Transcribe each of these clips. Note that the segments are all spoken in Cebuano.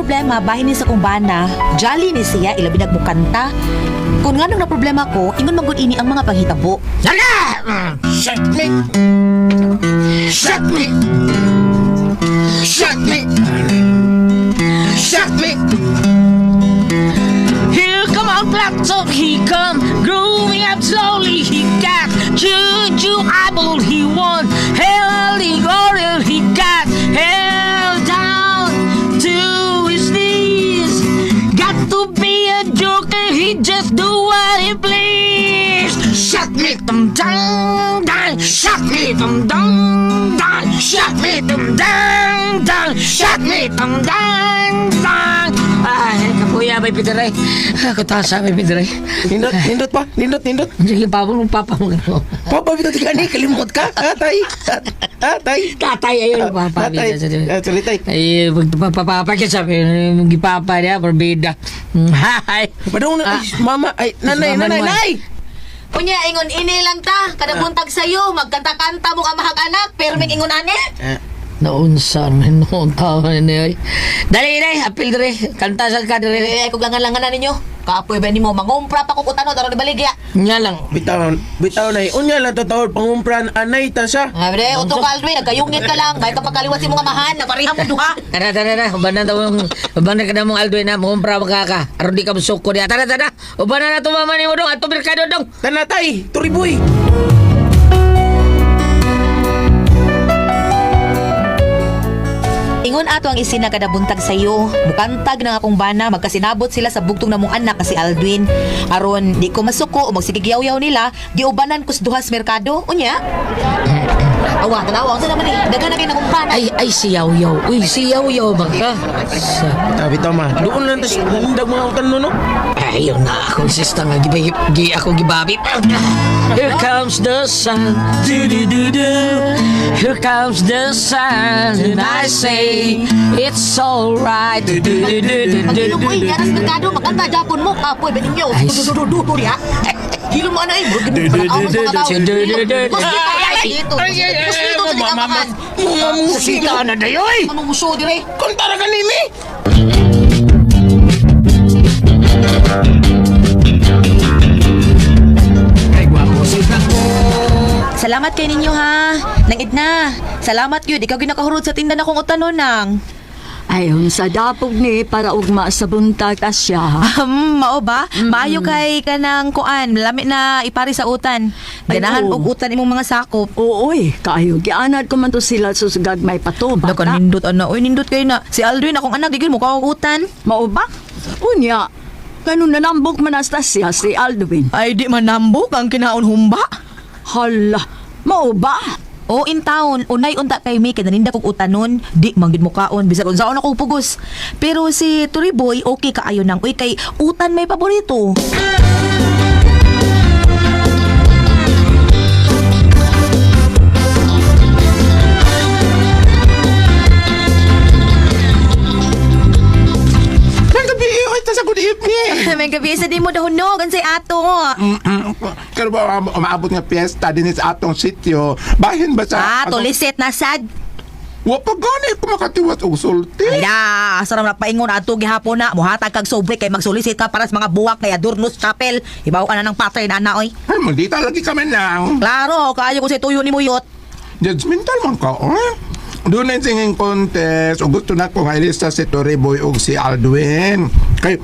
problema bahin ni sa kong bana, jolly ni siya ilabi nagmukanta. Kung nganong na problema ko, ingon man gud ini ang mga panghitabo. Larga! Shut me! Shut me! Shut me! Shut me! Here come out lots of he come, growing up slowly. He got juju eyeball he won. Hell he got he got hell down to his knees. Got to be a joker, he just do what he please. Shut me! Dum dum dum, Shut me! dum dum dum, Shut me! dum dum dum, Shut me! dum dum dum. Ay, kapuya may pitiray. Kutasa may pitiray. Nindot, nindot pa, nindot, nindot. Sige, papa mo, papa mo. Papa, bitaw ka ni, kalimot ka. Atay, atay. Tatay, ayun, papa. Tatay, Ah, sorry, tay. Ay, magpapapa ka sabi, gipapa niya, porbida. Hi. Padung na, ay, mama, ay, nanay, Mama nanay, naman. nay! Unya ingon ini lang ta, kada buntag sayo, magkanta-kanta mo ang mahag anak, pero may ingon ani. Naunsa, noon taon na yun. Dali, dali, apil dali. Kanta sa ka dali. Eh, kung langan-langan na ninyo. Kaapoy ba nimo mangumpra pa kog utano aron ibaligya. Nga lang. Bitaw, bitaw na, unya lang totoo, pangumpran, anay ta siya. Abre, uto ka Aldwin, nagkayungit ka lang, kay kapagkaliwat si mga amahan, nagpareha mo duha. Tara, tara, tara. Uban na tawong, uban na ka na mong Aldwin na, mangumpra ka ka. Aron di ka musuko niya. Tara, tara. Uban na na tumama ni mo dong. Ato merkado dong. Tanatay, turiboy! Ingon ato ang isina kada buntag sayo. Mukantag ng akong bana, magkasinabot sila sa bugtong namong anak kasi Aldwin. Aron di ko masuko o magsigigyaw-yaw nila, giubanan kus duhas merkado. Unya. Awa, tanawa unsa naman eh. Daghan na kay nakumpana. Ay, ay, si Yaw Yaw. Uy, si Yaw Yaw ba ka? Sa... Bitaw, bitaw ma, doon lang tas, hundag mga utan no, no? Ayaw na akong sista nga giba, gi, ako gibabi. Here comes the sun. Do do do do. Here comes the sun. And I say it's alright. Do do do do do do Pagilong ko do. eh, aras merkado, magkanta Japon mo, kapoy ba ninyo? Ay, Du du du ya. Hilo mo ana eh, bro, Du, du, du, du, du. Dito, dito sa tikamahan. Mga musik! Sika na dayoy. Anong muso dire? Kontara ka nimi! Salamat kay ninyo ha. Nang idna. Salamat gyud, ikaw ginakahurot sa tinda na kong utanon nang. Ayon sa dapog ni para ugma sa buntag asya. Mao ba? Maayo kay kanang kuan, lami na ipari sa utan. Ay, Ganahan oo. og utan imong mga sakop. Oo, oy, kaayo gianad ko man to sila susugag may pato Dakan bata. nindot ana, oy nindot kay na. Si Aldrin akong anak gigil mo og utan. Mao ba? Unya, ganun nanambok man Anastasia si Aldwin. Ay di manambok ang kinaon humba. Hala, mao ba? O in town, unay unta kay mi kay naninda kog utanon, di man gid mo kaon bisan unsaon ako pugos. Pero si Turiboy okay kaayo nang uy kay utan may paborito. Nang gabi, oy, ta sa good evening! May gabi sa di mo dahunog unsay ato. Pero ba umaabot nga piyesta din sa atong sityo? Bahin ba sa Ah, tulisit na sad. Wa pa gani ko makatiwas og sulti. Ay na, asa na paingon ato gihapon na muhatag kag sobre kay magsolicit ka para sa mga buwak kay Adornos Chapel. Ibaw ka na ng pattern ana oy. Ay, magdita lagi kami nang. Klaro, kaayo ko sa tuyo ni Muyot. Judgmental man ka, oh. Doon na yung singing contest. O gusto na ko nga ilista si Toriboy o si Aldwin. Kay,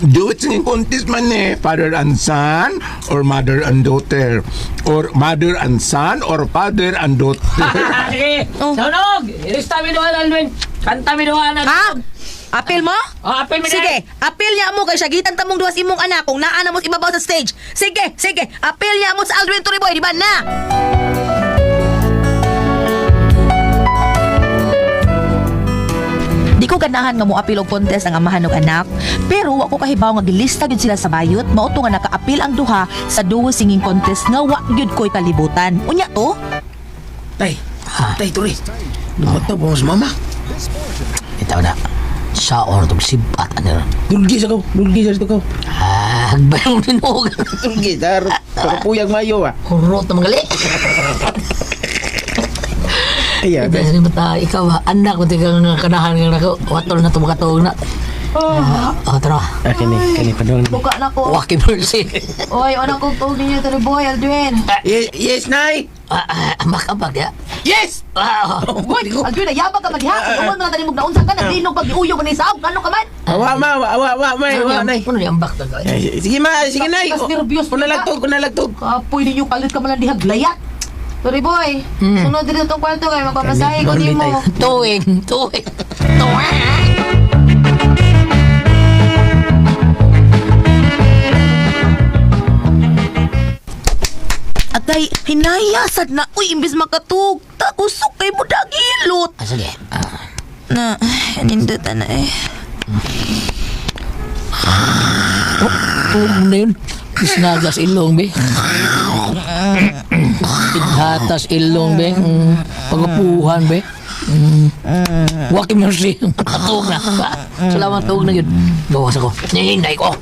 do it singing contest man eh. Father and son or mother and daughter. Or mother and son or father and daughter. Sige. Oh. Sunog. Ilista mi doon Aldwin. Kanta mi doon. Ha? Apil mo? Oh, apil mi Sige, apil niya mo kay sagitan tamong duwas imong anak kung naa na mo sa ibabaw sa stage. Sige, sige, apil niya mo sa Aldrin Turiboy, di ba na? Di ko ganahan nga moapil og contest ang amahan og anak, pero wa ko kahibaw nga gilista gyud sila sa bayot, mao to nga nakaapil ang duha sa duo singing contest nga wa gyud ko'y kalibutan. Unya to? Tay, tay, turi. Dumat na po mas mama. Itaw na. Sa or tong sibat ano. Dulgi sa ko, dulgi sa ko. Ah, bayong dinog. Dulgi, dar. Puyag mayo ah. Hurot na mga li. Ay, Ito ni mata, ikaw ba? Anak ko tigang nga kanahan nga nako. Watol na to makatuog na. Oh, tara. Ah, kini, kini padung. Buka na ko. Waki mercy. Oy, unang kong tuog ninyo, Tori Boy, Aldwin. Yes, yes, nay. Ah, ah, ambak-ambak ya. Yes. Ah, oh. Uy, Aldwin, ayabag ka magdiha. Kung uman na tanim og naunsa ka, nagdinog pag iuyog ni saog, kano ka man? Wa ma, wa wa wa may, wa nay. Ano yung ambak to? Eh, sige ma, sige nay. Kas nervyos Una lang tug, una lang tug. Kapoy ninyo, kalit ka man lang diha, glayat. Tori Boy, sunod dito tong kwarto kay magpamasahe ko nimo. Tuwing, tuwing, tuwing. Atay, hinaya sad na. Uy, imbis makatug, takusok kay mo dagilot. Ah, sige. Ah. Na, nindutan na eh. Tuwing na yun. Isnagas ilong, be. Hatas ilong, be. Pagapuhan, be. Waki mercy. Tuwag na. Salamat, tuwag na yun. Gawas ako. Nihinay ko.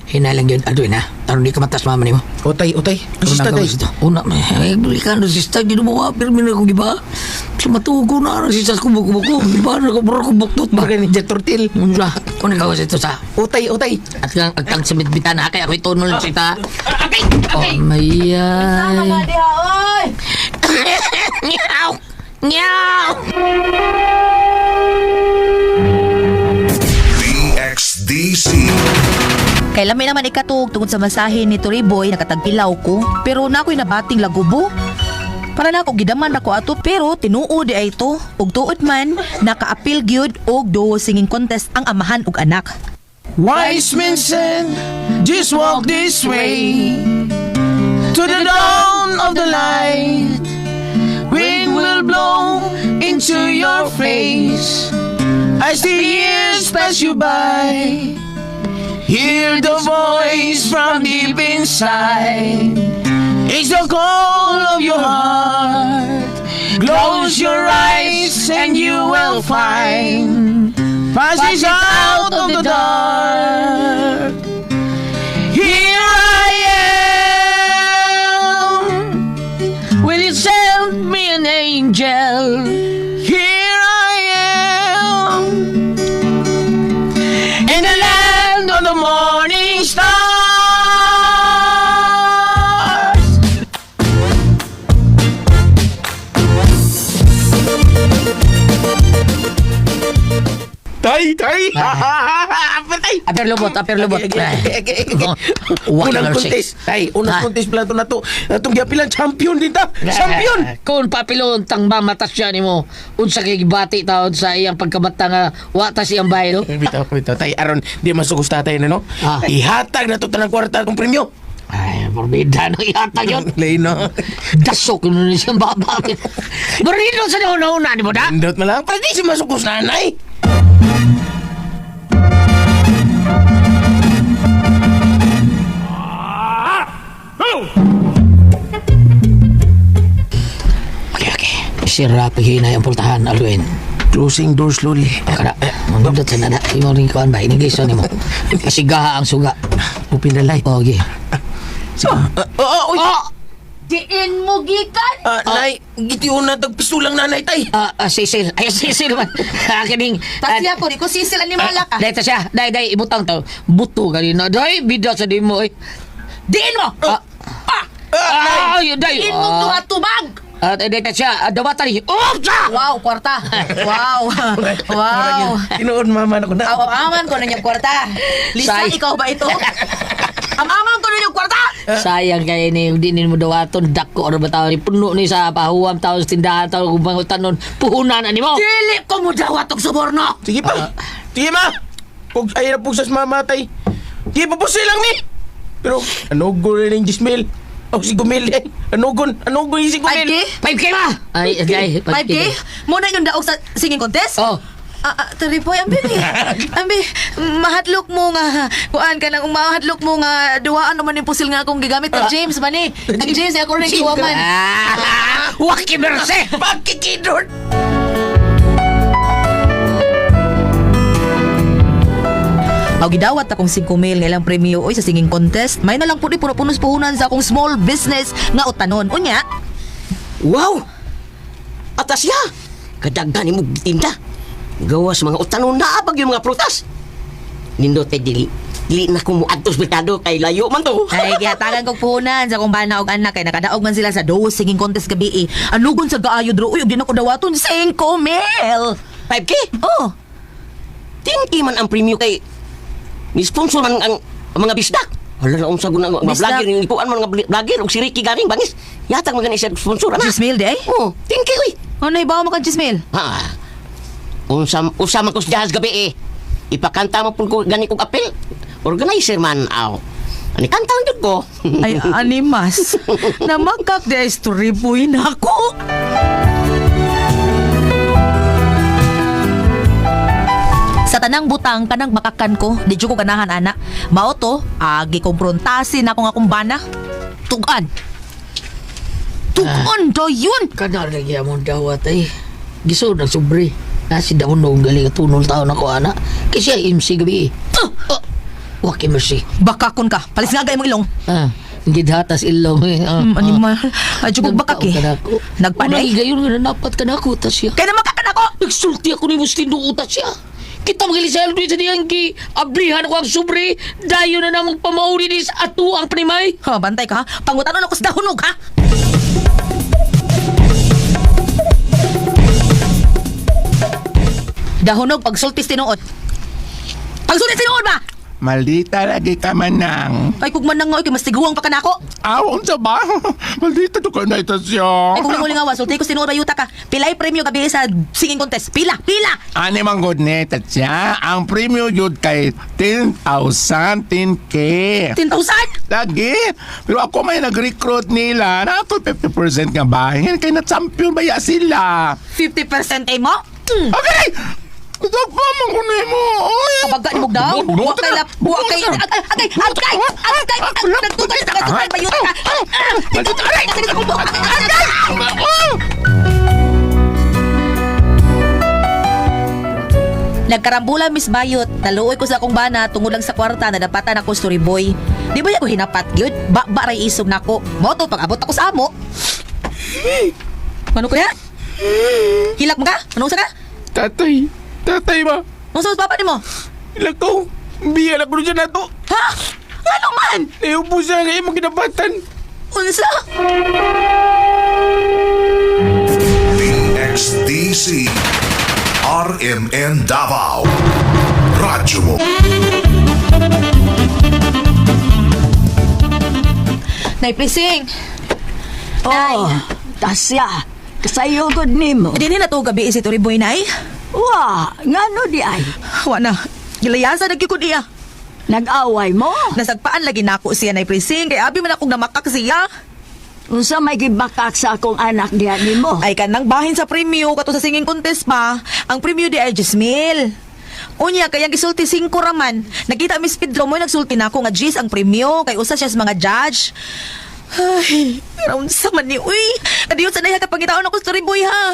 Hinay lang yun. Alduin, ha? Aron di ka matas mama nimo. Utay, utay. Ang sista tay. Una, eh, balikan na sista. Di mo ka, pero mina ko giba. Sa matugo na, ang sista ko buko-buko. Giba na ko, bro ko buktot ba? Baka ni Jet Tortil. Unsa, kung ikaw sa ito sa Utay, utay. at kang at kang samit-bitan ha, kaya ako'y tunol sa ita. Akay, Oh, may ay. Sama ka diha, oy! Nyaw! Nyaw! DXDC. Kay lami naman ikatug tungod sa masahe ni Tori Boy nakatagpilaw ko pero na ako'y nabating lagubo. Para na ako gidaman ako ato pero tinuod di ay ito ug tuod man nakaapil gyud og duo singing contest ang amahan ug anak. Wise men said, just walk this way to the dawn of the light. Wind will blow into your face as the years pass you by. Hear the voice from deep inside. It's the call of your heart. Close your eyes and you will find passage out of the dark. Here I am. Will you send me an angel? Here I am. In the land of the morning stars. Tay, tay. Patay. Aper lubot, aper lubot. Waki Unang mercy. contest. Tay, unang Ha? contest plato na to. Atong giapilan champion din ta. Champion. Kung papilon tang mamatas siya nimo, unsa kay gibati taon sa iyang pagkamata nga wa ta siyang baylo. Bitaw, bitaw. Tay, aron di masugos tatay na no. Ah. Ihatag na to tanang kwarta atong premyo. Ay, porbida no ihatag yun. Lino. Dasok nun siyang baba. Marino sa nauna-una ni mo na? Indot mo lang. Para di siya masugos nanay. Okay, okay. Sira paghinay ang pultahan, Alwin. Closing door slowly. Kada, magdot sa nana. Imo rin kuan ba? Inigison nimo. Kasigaha ang suga. Open the light. Okay. Sige. Oh, uy. Oh! Diin mo gikan. Ah, nay, gitiyon na tagpistulang nanay tay. Ah, ah, Cecil. Ay, Cecil man. Kining. Tasya ko di ko sisil animala ka. Dahil ta siya. Dahil, dahil, ibutang to. Buto kanina. Dahil, bida sa di mo eh. Diin mo! Ah! Ah! Ah! Ay, dahil. Diin mo duha tubag. Ah, dahil ta siya. Ah, Dawatan ni. Oh! Siya! Wow, kwarta. Wow. Wow. Tinuod mama na ko na. Aw, aman ko na niyang kwarta. Lisa, Say. ikaw ba ito? Amaman ko na niyang kwarta. Sayang kay ni di ni mo dawaton dako or ba tao ni puno ni sa pahuwam tao sa tindahan tao kung pangutan nun puhunan ani mo. Dili ko mo dawat og suborno. Sige pa. Sige ma. Pug ay na pugsas mama tay. Sige pa lang ni. Pero anugon rin yung Gismel. Oh, si Gumil eh. Anugon, anugon yung si Gumil. 5K? 5K ba? Ay, ay, 5K? Muna yung daog sa singing contest? Oh. Ah, ah, Tari boy, ambi, ambi, mahadlok mo nga, kuan ka nang mahadlok mo nga, duwaan naman yung pusil nga akong gigamit ng James, man eh. Ang James, ako rin kiwaman. Ah, waki merse. Pagkikidor. Mao gidawat akong 5 mil nga ilang premyo oy sa singing contest. May na lang pud puno-punos puhunan sa akong small business nga utanon. Unya, Wow! Atas ya! Kadaghan nimo gitinda. Gawas mga utanon na abag yung mga prutas. Nindot kay dili. Dili na ko muadto sa merkado kay layo man to. Ay, gihatagan kog puhunan sa akong bana og anak kay nakadaog man sila sa dos singing contest gabi eh. Anugon sa gaayo dro uy, ug di na ko dawaton 5 mil. 5K? Oh, 10K man ang premyo kay ni sponsor man ang mga bisdak. Hala na unsa guna ang mga Bisdak. vlogger ni kuan man mga vlogger og si Ricky Garing bangis. Yatag man gani siya sponsor ana. 10 mil di ay. Oh, 10K uy. Ano ibaw mo kang 10 mil? Ha. Unsa usa man ko sa jazz gabi eh. Ipakanta mo pud ko gani kog apel. Organizer man aw. Ani kanta lang jud ko. Ay, animas. Namakak di ay story boy na ako. Sa tanang butang kanang makakan ko, di jud ko ganahan ana. Mao to, agi komprontasin ako nga akong bana. Tugan. Tugan do yun. Kana lagi among dawat ay. Gisod ang sobre. Nasi daon nung galing tunol taon ako ana. Kasi MC gabi. Ah! Waki mercy. Bakakon ka. Palis nga imong ilong. Ah, gidhatas ilong eh. Ah, Animal. Ay, jud ko bakak eh. Nagpanay. Nagpanay. Gayon nga napat ka na ako tas siya. Kaya namakakan ako. Nagsulti ako ni Mustin doon utas siya. Kita magili sa Elvin sa diyang ki ablihan ko ang sobre. Dayon na namang pamauri ni sa ato ang panimay. Ha, bantay ka ha. Pangutanon ako sa dahunog ha. Dahunog pagsultis tinuod. Pagsultis tinuod ba? Maldita lagi ka manang. Ay kung man nga oy kay mas tiguang pa kanako. Aw, unsa ba? Maldita to ka na ito siya. Ay kung lingaw sulti ko tinuod bayuta ka. Pilay premyo gabi sa singing contest. Pila, pila. Ani man good ni Tatya, ang premyo yun kay 10,000, 10K. 10,000. Lagi. Pero ako may nag-recruit nila na ako 50% nga bahin. Kay na-champion ba ya sila? 50% ay mo? Okay! Tagpa man ko nimo. Oy! Kabaga ni Mugdaw. Wa kay lap, wa kay agay, agay, agay, agay, nagtugal, nagtugal bayuta ka. Maldita, aray! Agay! Oh! Nagkarambulan Miss Bayot, naluoy ko sa akong bana tungod lang sa kwarta na dapatan ako story boy. Di ba ako hinapat gyud? Ba ba ray isog nako. Mo to pag abot ako sa amo. Ano kuya? Hilak mo ka? Ano sa ka? Tatay, tatay ba? Ano sa papa nimo? Lakaw, biya na ko dyan na to. Ha? Ano man? Naiupo siya nga imong kinabatan. Unsa? DXDC RMN Davao Radyo mo. Naiplising. Oh, Tasya, kasayo gud nimo. Dinhi na to gabi si Turiboy nay. Wa, ngano di ay? Wa na. Gilayasan na gyud ko niya. Nag-away mo? Nasagpaan lagi nako siya nay prising kay abi man akong namakak siya. Unsa may gibakak sa akong anak diha nimo? Ay kanang bahin sa premyo kato sa singing contest pa. Ang premyo di ay 10 mil. Unya kay ang gisulti 5 raman. Nakita Miss Pedro mo nagsulti na ako nga 10 ang premyo kay usa siya sa mga judge. Ay, pero unsa man ni uy. Kadiyo sa naya kapangitaon ako story boy ha.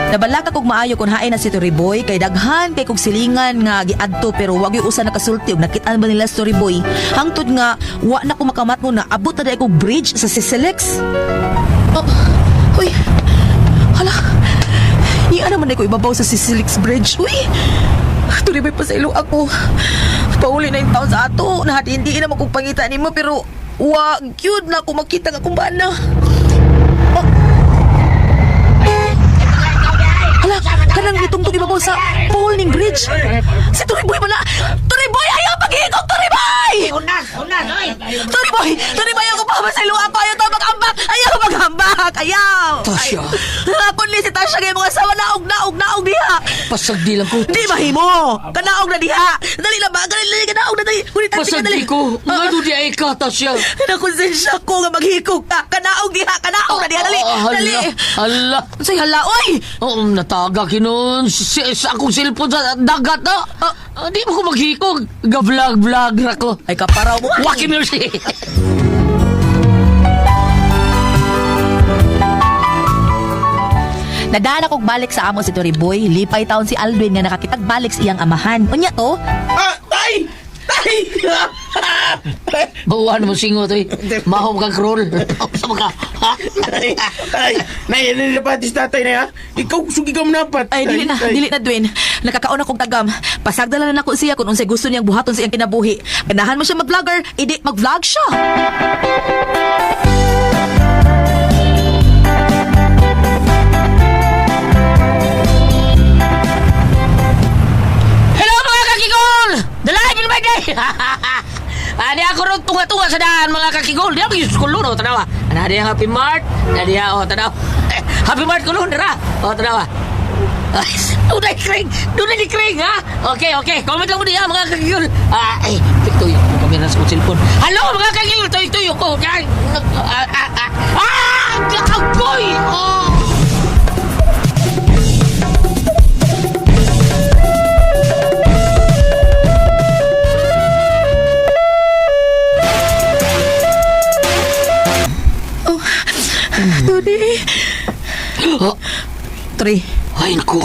Nabalaka kog maayo kung hain na si Toriboy kay daghan kay kog silingan nga giadto pero wag yung usa nakasulti ug nakit-an ba nila si Toriboy. Hangtod nga wa na ko makamat mo na abot na dai kog bridge sa Sisilex. Oh, uy. Hala. Iya naman ko ibabaw sa Sisilex Bridge. Uy. Toriboy pa sa ilo ako. Pauli na yung taon sa ato. Nahati hindi na kong pangita nimo pero wa gyud na ako makita nga kung bana. Hala, kanang gitungtong ibabaw sa pole ning bridge. Si Turiboy man na. Turiboy, ayaw paghigog, Turiboy! Turiboy, Turiboy, ako pa sa ilo ako. Ayaw to mag-ambak. Ayaw mag-ambak. Ayaw. Tasya. Ay, Ako ni si Tasya kay mga asawa naog, naog, naog diha. Pasagdi lang ko. Di mahimo. Kanaog na diha. Dali na ba? Dali, dali, kanaog na dali. Ngunit dali. Pasagdi ko. Nga di ay ka, Tasya. Nakonsensya ko nga maghikog ka. Kanaog diha, kanaog na diha. Dali, Ah, dali. Hala, hala. Unsay hala, oy! Oo, nataga kinon sa akong cellphone sa dagat na. Ah, di mo ko maghikog. Ga-vlog-vlog ra ko. Ay kaparaw mo. Waki mercy. Nadaan akong balik sa amo si Toriboy, lipay taon si Alvin nga nakakitag balik sa iyang amahan. Unya to, Ah, tay! Tay! Bawaan mo singo to eh. Mahom kang krol. Sa mga, ha? Tay! Tay! Nay, ano napatis tatay na ya? Ikaw, sugi ka mo napat. Ay, dili na, Tay, dili na, Dwayne. Nakakaon akong tagam. Pasagdala na nako siya kung unsay gusto niyang buhaton sa iyang kinabuhi. Ganahan mo siya mag-vlogger, idi mag-vlog siya. Hello mga kakigol! The life in my day! Ani ako ron tunga-tunga sa daan mga kakigol. Di ako yung kulo no, tanawa. Ana diya Happy Mart, na diya oh tanawa. Happy Mart kulo dara. Oh tanawa. Ay, dunay kring, dunay ni kring ha. Okay, okay. Comment lang mo diya mga kakigol. Ah, ay, tuyo ko kamera sa cellphone. Hello mga kakigol, tuyo tuyo ko. Ah, ah, ah, ah, agoy! Oh! Tony. Oh, Tre, ay naku.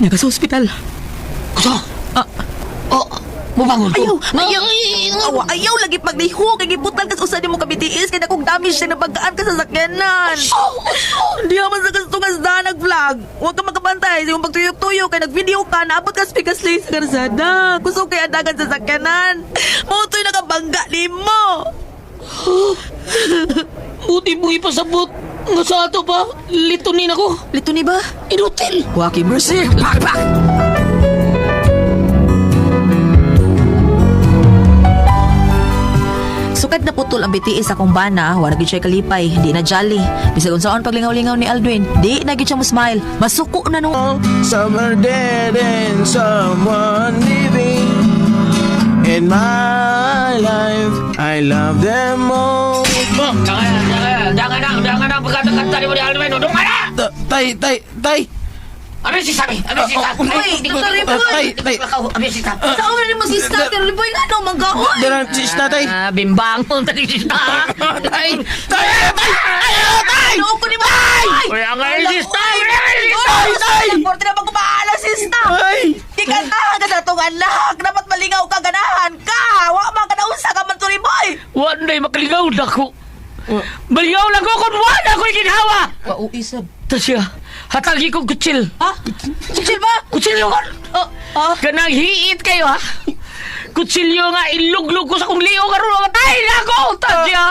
naka sa ospital. Kusa. Ah. Oh, mubangon ko. Ayaw, ayaw, awa, ayaw lagi pagliho kay giputan kas usa nimo ka BTS kay nakong damage na nabagkaan ka sa sakyanan. Di man sa kastungas da nag-vlog. Huwag ka makabantay sa imong pagtuyok-tuyok kay nag-video ka naabot ka sa pikas lane sa karsada. Kusog kay adagan sa sakyanan. Mao to'y nakabangga nimo. Buti mo ipasabot. Nga sa ato pa, litunin ako. Lito ni ba? Inutil. Waki mercy. Pak, pak! Sukad na putol ang BTS akong bana, wala gyud siya kalipay, di na jolly. Bisag unsaon paglingaw-lingaw ni Aldwin, di na gyud siya mo smile. Masuko na no. Some are dead and someone living. In my life, I love them all. Jangan, jangan, jangan na, jangan na pagkata-kata ni mo ni Alvin. Dudong ka na! Tay, tay, tay! Ano si Sabi? Ano si Sabi? Uy, Dr. Ripoy! Tay, tay! Ano si Sabi? Sa una ni mo si Star, pero boy nga no, magaon. Dara, sis tatay! Ah, bimbang mo tali si Star. Tay! Tay! Tay! Ay, tay! Ano ko ni mo? Ay! Uy, ang ngayon si Star! Ay! Tay! Tay! Porte na magkumaala si Star! Ay! Gikantahan ka sa itong anak! Dapat malingaw ka, ganahan ka! Wa man ka nausa ka man turi boy! Wa na'y makaligaw na ko. Baligaw lang ko kung wala ako'y ginhawa. Pauisab. Tasya, hatagi kong kutsil. Ha? Chill ba? Kutsilyo ka! Oh, oh. Kanang hiit kayo ha? Kutsilyo nga iluglog ko sa kong liyo karon mamatay na ako! Tasya!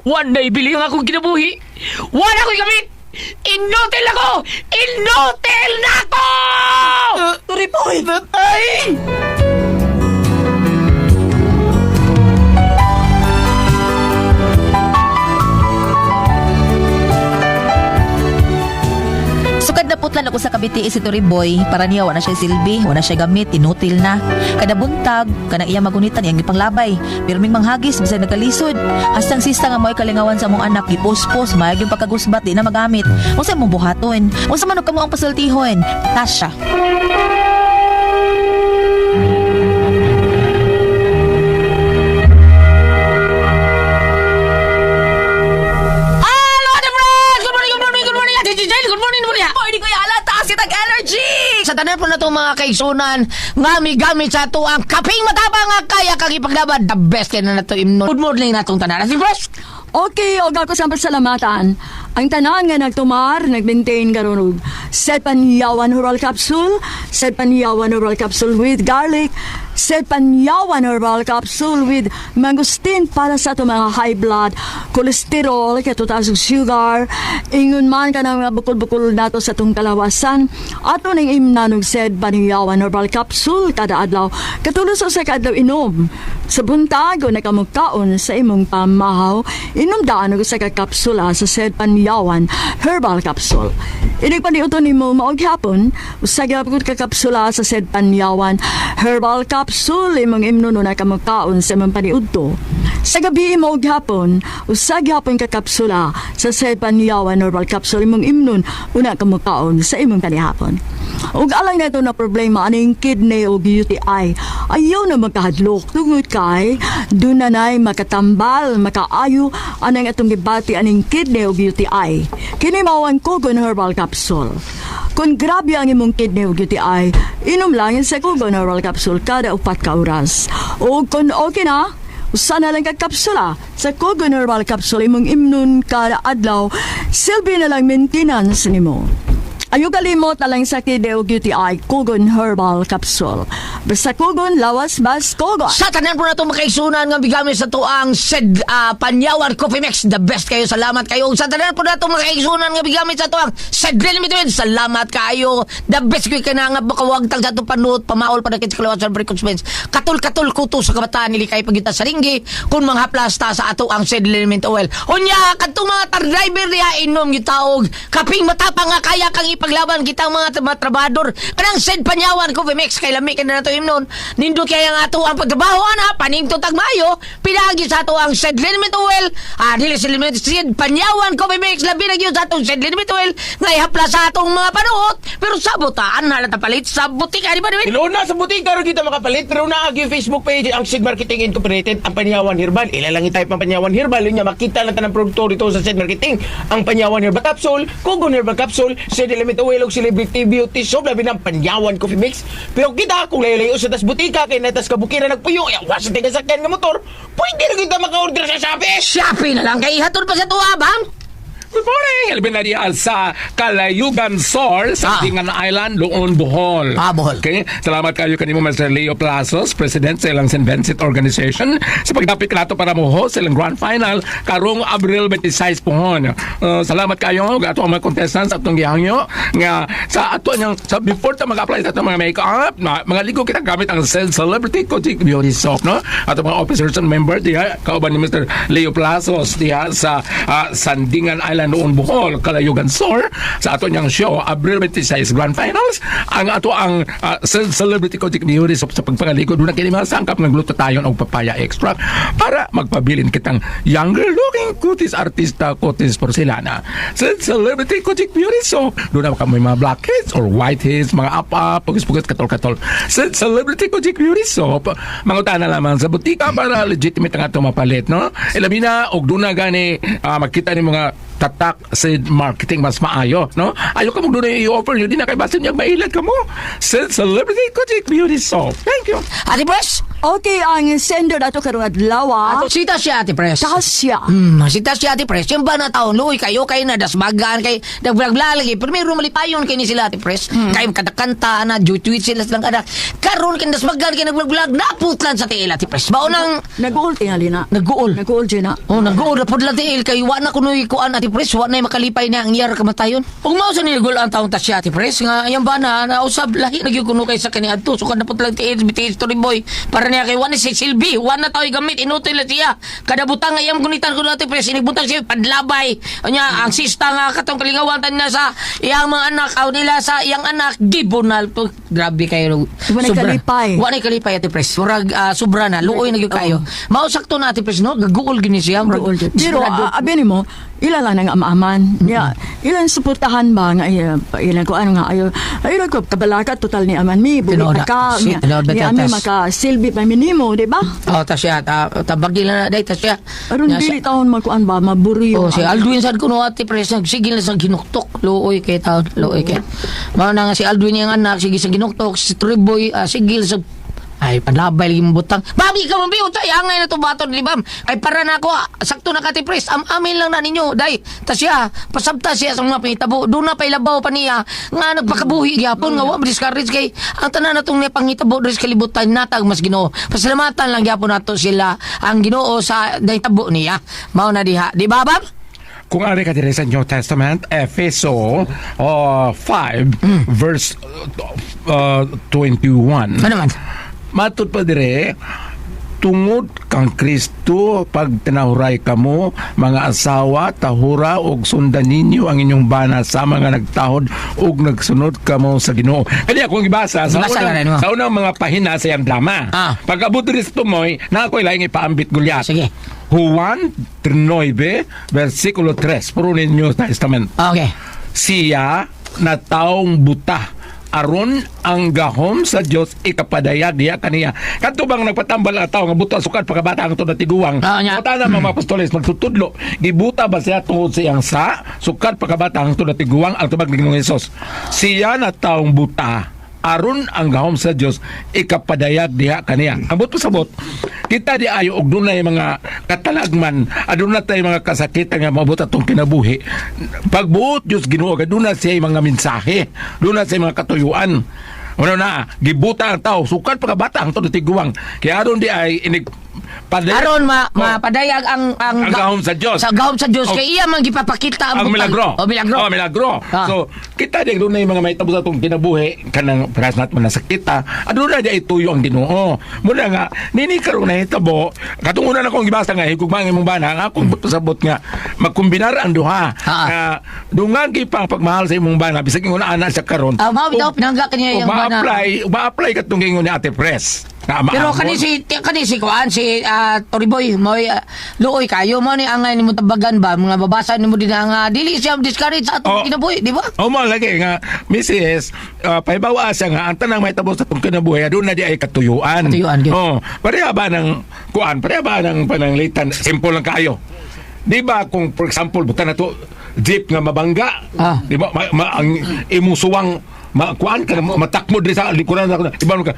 One day bili ang akong kinabuhi. Wala ako'y gamit! Inutil ako! Inutil na ako! Turi boy! Tay! Sukad na putlan ako sa kabiti si Turi Boy, para niya wala siya silbi, wala siya gamit, inutil na. Kada buntag, kana iya magunitan iyang gipanglabay. Pirming manghagis bisan nagkalisod. Hastang sista nga mo'y kalingawan sa mong anak, gipuspos, maayag yung pagkagusbat, di na magamit. Unsa mong buhaton? Unsa man og kamo ang pasultihon? Tasha. Hello, Ate Fred! Good morning, good morning, good morning, Ate Giselle! Good morning, good morning! Boy, di ko yala, taas kitag energy! Sa tanan po na itong mga kaigsunan nga migamit sa ato ang kaping matapang nga kaya kang ipaglaban. The best kaya na nato imnon. Good morning na itong tanan. Ate Fred! Okay, og ako sa pasalamatan. Ang tanan nga nagtumar, nag-maintain karon og Sepanyawan Herbal Capsule, Sepanyawan Herbal Capsule with garlic, Sepanyawan Herbal Capsule with mangosteen para sa ato mga high blood, cholesterol, katotaas og sugar, ingon man ka ng mga bukol-bukol nato sa atong kalawasan, ato ning imnan og Sed Panyawan Herbal Capsule kada adlaw. Katulos sa usa ka adlaw inom. Sa buntag o nakamugkaon sa imong pamahaw, inom daan og usa ka kapsula sa Sed Panyawan Herbal Capsule. Inig paniuto nimo maog hapon, usa gyapon ka kapsula sa Sed Panyawan Herbal Capsule imong imnon na kamugkaon sa imong paniudto. Sa gabi imo og hapon, usa gyapon ka kapsula sa Sed Panyawan Herbal Capsule imong imnon una kamukaon sa imong panihapon. Ug alang nato na problema aning kidney ug UTI. Ayaw na magkahadlok tungod kay doon na nay makatambal, makaayo anang atong gibati aning kidney ug UTI. Kini mao ang Kogon Herbal Capsule. Kung grabe ang imong kidney ug UTI, inom lang sa Kogon Herbal Capsule kada 4 ka oras. O kung okay na, usa na lang ka kapsula sa Kogon Herbal Capsule imong imnon kada adlaw, silbi na lang maintenance nimo. Ayo kalimot na lang sa kidney ug UTI, Kogon Herbal Capsule. Basta Kogon, lawas bas Kogon. Sa tanan po na itong makaigsunan nga bigamit sa tuang Sed Panyawan Coffee Mix. The best kayo. Salamat kayo. Sa tanan po na itong makaigsunan nga bigamit sa tuang Sed Limited. Salamat kayo. The best kayo ka na nga makawagtang sa itong panuot. Pamaol pa na kit sa kalawasan Breakfast. Katul-katul kuto sa kabataan nili kay pagita sa ringgi kung mga plasta sa ato ang Sed Element Oil. Unya, katong mga tar driver niya inom yung taog. Kaping matapang nga kaya kang ipaglaban kitang mga trabador. Kanang Sed Panyawan Coffee Mix kay lami ka na nato imnon. Nindot kaya nga ato ang pagtrabaho ana paningto tagmayo pinagi sa ato ang Sed Limit Oil. Ah, dili sa Limit Sed Panyawan Coffee Mix labi na gyud sa atong Sed Limit Oil nga ihapla sa atong mga panuot. Pero sabotaan na lang palit sa butika di ba David? Iluna sa butika ro kita makapalit pero naa gyud Facebook page ang Seed Marketing Incorporated, ang Panyawan Herbal. Ila lang i-type ang Panyawan Herbal unya makita lang tanang produkto dito sa Seed Marketing. Ang Panyawan Herbal Capsule, Kugon Herbal Capsule, Seed Element Oil ug Celebrity Beauty Soap labi ng Panyawan Coffee Mix. Pero kita kung layo-layo sa tas butika kay natas kabukiran nagpuyo, ya wa sa tinga sakyan nga motor, pwede ra kita maka-order sa Shopee. Shopee na lang kay ihatod pa sa tuwa bang. Good morning! Elvin Arias sa Kalayugan Sor sa Dingan Island, Loon, Bohol. Ah, Bohol. Okay? Salamat kayo kanimo Mr. Leo Plazos, President sa ilang St. Vincent Organization sa pagdapit nato para mo host sa ilang Grand Final karong Abril 26 pohon. Salamat kayo ato ang mga contestants atong gihangyo nga sa ato niyang sa before ta mag-apply sa atong mga makeup, mga ligo kita gamit ang Celebrity Coaching Beauty Soap, no? Ato mga officers and member diha kauban ni Mr. Leo Plazos diha sa Sandingan Island, Noon, Bohol, Kalayugan Sor sa ato niyang show Abril 26 Grand Finals ang ato ang Celebrity Coaching Beauty Soap sa pagpangaligo doon na kini mga sangkap ng glutathione o papaya extract para magpabilin kitang younger looking kutis artista kutis porcelana. Sa Celebrity Coaching Beauty Soap doon na may mga blackheads or whiteheads, mga apa pugis-pugis, katol-katol. Sa Celebrity Coaching Beauty Soap mangutana lamang sa butika para legitimate ang ato mapalit, no? Ilabi na og doon na gani makita ni mga tatak sa marketing mas maayo, no? Ayo ka mo doon i-offer yun, di na kay basin niyang mailad ka mo. Sa Celebrity Coaching Beauty Soap. Thank you. Ate Pres? Okay, ang sender nato karong adlaw. Ato sita siya Ate Pres. Tasya. Sita siya Ate Pres. Yung ba na taon, luoy kayo, kayo na dasmagan, kay nagblagla lagi. Pero meron malipayon kay ni sila Ate Pres. Kayo kadakanta na, tweet sila silang anak. Karon kay dasmagan, kay nagblaglag, naputlan sa tiil Ate Pres. Mao nang Nag-uol tingali na. Nag-uol. Nag-uol dyan na. Oh, nag-uol na pod lang tiil kay wa na kunoy kuan Ate Pres, wa na makalipay na ang iyar kamatayon. Ug mao sa nigul ang taon ta siya Ate Pres nga ayang ba na nausab lahi na gyud kuno kay sa kani adto so kada lang tiil biti story boy para niya kay wa na si Silbi, wa na taoy gamit inutil na siya. Kada butang nga iyam gunitan kuno Ate Pres inigbutang siya padlabay. Unya ang sista nga katong kalingawan tan na sa iyang mga anak aw nila sa iyang anak gibunal to. Grabe kayo. Wa na Sobra. kalipay. Wa na kalipay Ate Pres. Murag sobra na luoy na gyud kayo. Mao sakto na Ate Pres no, gaguol gyud ni siya. Murag- Nag-uol dyan. Pero desperado. abi nimo, ila lang ang amaman. Ya, ilang suportahan ba nga ilang ko ano nga ayo. Ayo ko kabalaka total ni aman mi buhi Tinuod pa na. ka. Si, Nga, tinuod na Ni ami tatas. maka silbi pa minimo, di ba? Oh, ta siya, ta tabagil na day ta siya. Aron Nya dili taon magkuan ba maburiyo. Oh, si Aldwin sad kuno Ate Pres nagsigil na sa ginuktok. Luoy kay taon, luoy kay. Mao na nga si Aldwin yang anak sige sa ginuktok, si Triboy sigil sa ay, panlabay lagi mong butang. Mami ka mami, untay, angay na to baton, libam. Ay, para na ako, sakto na ka, Ate Pres. Am-amin lang na ninyo, day. Ta siya, pasabta siya sa mga pangitabo. Doon na pailabaw pa niya, nga nagpakabuhi gyapon, nga wa discourage kay, ang tanan na itong pangitabo, dres kalibutan, natag mas Ginoo. Pasalamatan lang gyapon nato sila, ang Ginoo sa dahitabo niya. Mao na diha. Di ba, Bab? Kung ari ka diri sa New Testament, Efeso 5 verse 21. Ano man? Matud pa dire, tungod kang Kristo pag tinahuray kamo mga asawa tahura og sundan ninyo ang inyong bana sa mga nagtahod og nagsunod kamo sa Ginoo. Kani akong gibasa sa Gibasa unang, na rin mo. sa unang mga pahina sa iyang drama. Pag-abot diri sa tumoy, na ako'y laing ipaambit gulyat. Sige. Juan 9, versikulo 3, puro ni New Testament. Okay. Siya na taong buta Aron ang gahom sa Dios ikapadayag diha kaniya. Kadto bang nagpatambal ang tao nga buta sukad pagkabata ang na tiguang. Ah, nya. Mata na mga apostoles magtutudlo, gibuta ba siya tungod sa iyang sa sukad pagkabata ang na tiguang ang tubag ni Ginoong Hesus. Siya na taong buta aron ang gahom sa Dios ikapadayag diha kaniya. Ambot pasabot, kita di ayo og dunay mga katalagman, aduna tay mga kasakitan nga maabot atong kinabuhi. Pagbuot Dios Ginoo kay duna siya mga mensahe, duna siya mga katuyuan. Ano na, gibuta ang tao, sukad pagkabata ang todo tiguang. Kaya aron di ay inig padayag. Aron ma Oh. mapadayag ang Ang gahom sa Dios. Sa gahom sa Dios Oh. kay iya man gipapakita ang butang. milagro. Oh, milagro. Oh, milagro. Ah. So, kita din doon na yung mga may sa atong kinabuhi kanang paras natin nasakita. Aduna na di ituyo ang Ginoo. Muna nga nini karon na hitabo, katong una na akong gibasa nga higugma ang imong bana, ang akong pasabot nga magkombinar ang duha. Ah. Nga dungagi pa ang pagmahal sa imong bana bisag ingon ana siya karon. Ah, mao bitaw Ug- pinangga kaniya ug iyang bana. ma-apply katong ingon ni Ate Pres. Nga Pero maambon. kani si kuan si Toriboy moy luoy kayo mo ni angay nimo tabagan ba mga babasa nimo din ang dili siya discourage sa atong Oh. kinabuhi, di ba? O mo lagi nga Mrs. Pahibawa siya nga ang tanang may tabo sa atong kinabuhi doon na di ay katuyuan. Katuyuan, gyud. Oh, pareha ba ng kuan, pareha ba ng pananglitan? Simple lang kaayo. Di ba kung for example buta na to jeep nga mabangga, Ah. di ba ang imong suwang makuan ka na, matakmo diri sa likuran na di ba ka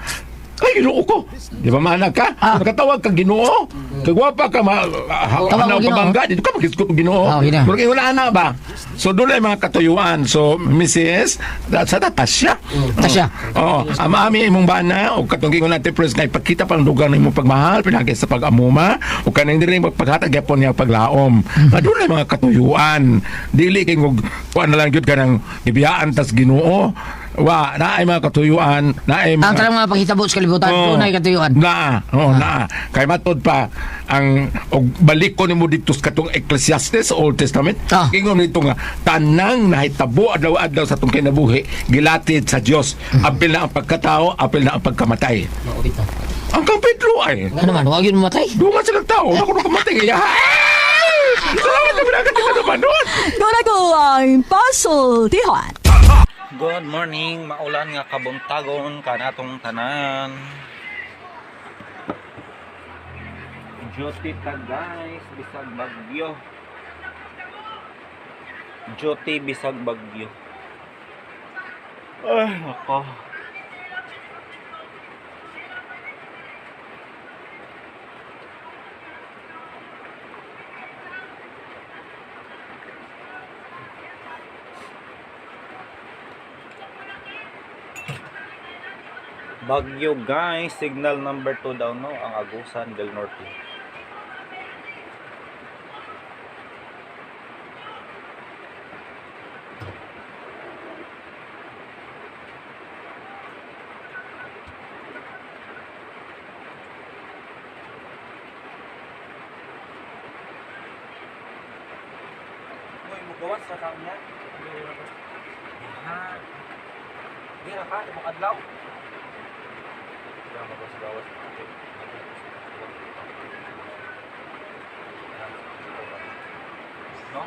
ay Ginoo ko. Di ba maanak ka? Ah. Nakatawag ka Ginoo. Kagwapa ka ma Tawag hanaw ko Ginoo. kabangga dito ka makisgot og Ginoo. Ah, yun na. Murag wala na ba? So doon ay mga katuyuan. So Mrs. sa tasya. Tasya. Oo. Ama ami imong bana o katong gingon natin pres nga ipakita pang dugang imong pagmahal pinagi sa pag-amuma o kanang diri paghatag gyapon niya paglaom. Nga doon ay mga katuyuan. Dili kay og kuan na lang gyud kanang gibiyaan tas Ginoo. Wa na ay mga katuyuan, na ay mga Ang tanang mga paghitabo sa kalibutan, Oo. dunay katuyuan. Naa, oo, naa. Kay matod pa ang og balik ko nimo dito sa katong Ecclesiastes Old Testament. Ah. Ingon nito nga tanang nahitabo adlaw-adlaw sa atong kinabuhi gilatid sa Dios. Apil na ang pagkatao, apil na ang pagkamatay. Ang kang Pedro ay. Ano man, wag yun mamatay. Dungan silang tao, ako nung kamatay. Kaya, ay! Salamat na pinagkat na naman doon. Doon ako ang pasultihan. Good morning, maulan nga kabuntagon kanatong tanan. Duty ta guys, bisag bagyo. Duty bisag bagyo. Ay, nako. Bagyo guys, signal number 2 daw no, ang Agusan del Norte. Uy, mugawas sa kanya. Ha. Di ra ka, mo kadlaw. No?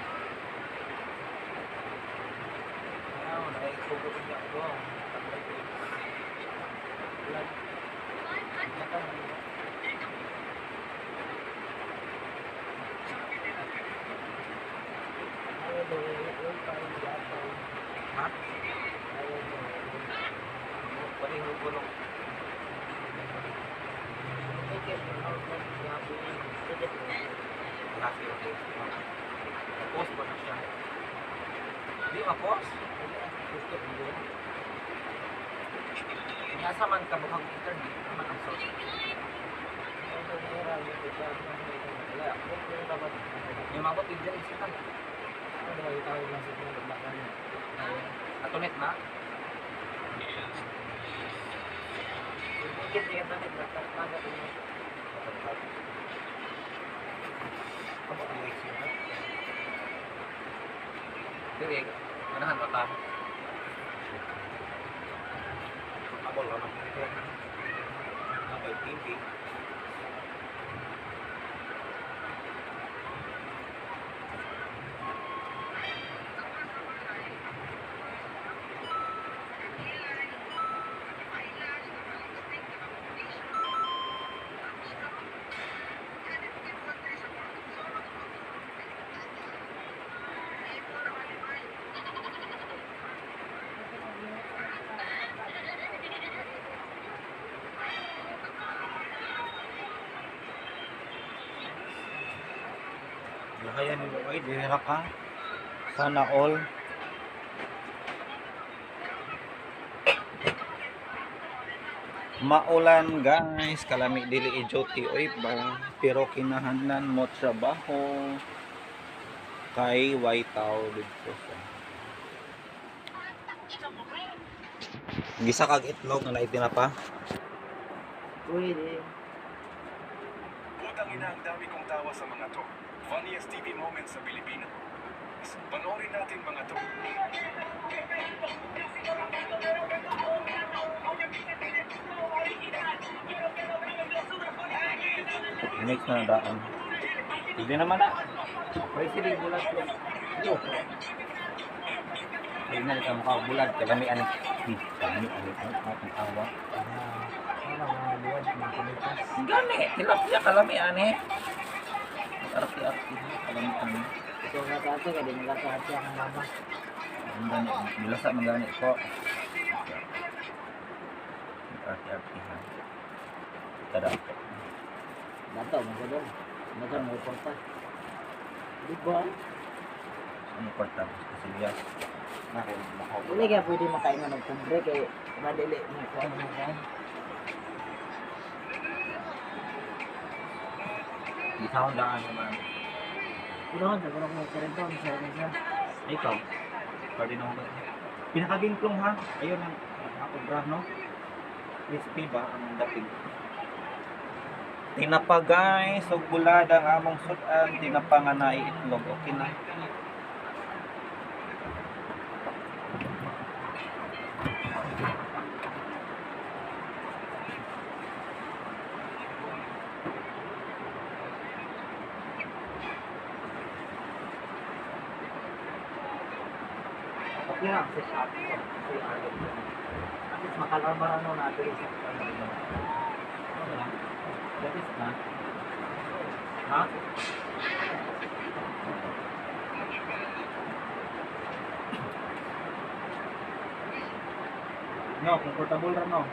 Post ba na siya? Di ma-post? Niasa man ka mukhang internet, naman ang source. Yung mabot yung dyan, signal. Atonet na? Dili, ganahan ba ka? Abol ka man. Okay, TV. Lahayan nimo ay dira ka. Sana all. Maulan guys, kalami dili i-duty oy ba, pero kinahanglan mo trabaho kay white tao didto sa. Gisa kag itlog nga naay tinapa. Pwede. Putang ina, ang dami kong tawa sa mga to. Funniest TV moments sa Pilipinas. Panoorin natin mga to. Mix na daan. Hindi naman na. Pwede sila bulat ko. Hindi na ito mukha bulat. Kalami ano. Kalami ano. Ang awa. Gani. Tilapia kalami ani. Arti-arti. Kalami ani. Ikaw nga kato, kaya di nagkakahati akong mama. Ang gani. Bilasa man gani ko. Arti-arti ha. Tada. Bato, mga doon. Mga mo porta. Di ba? Ano kwarta? Kasi yes. Hindi kaya pwede makain na magkumbre kay madili mo ko ano mo kain. Gisahon daan naman. Kunahan sa kuno ko karento sa siya. Ikaw. Pwede na ako. Pinakagimplong ha. Ayun ang ako bra no. Crispy ba ang dating. Tinapa guys, ug bulad ang among sudan, tinapa nga naiitlog. Okay na. Okay ra sa shop. At least makalarma no na diri sa That is na. Ha? No, comfortable ra no.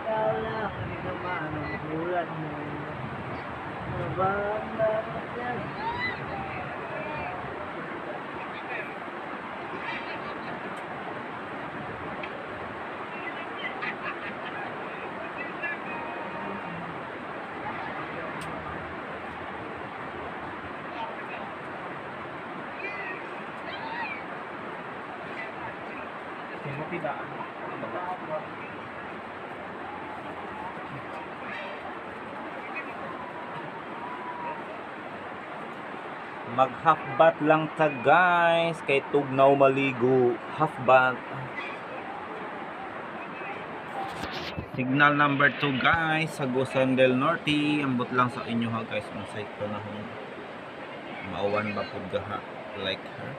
Ikaw lang naman ang bulan mo. Ano ba ang dapat yan? Timothy daan. Mag half bath lang ta guys kay tugnaw maligo. Half bath. Signal number 2 guys sa Gusan del Norte. Ambot lang sa inyo ha guys unsay panahon. Mauwan ba pud gaha like her.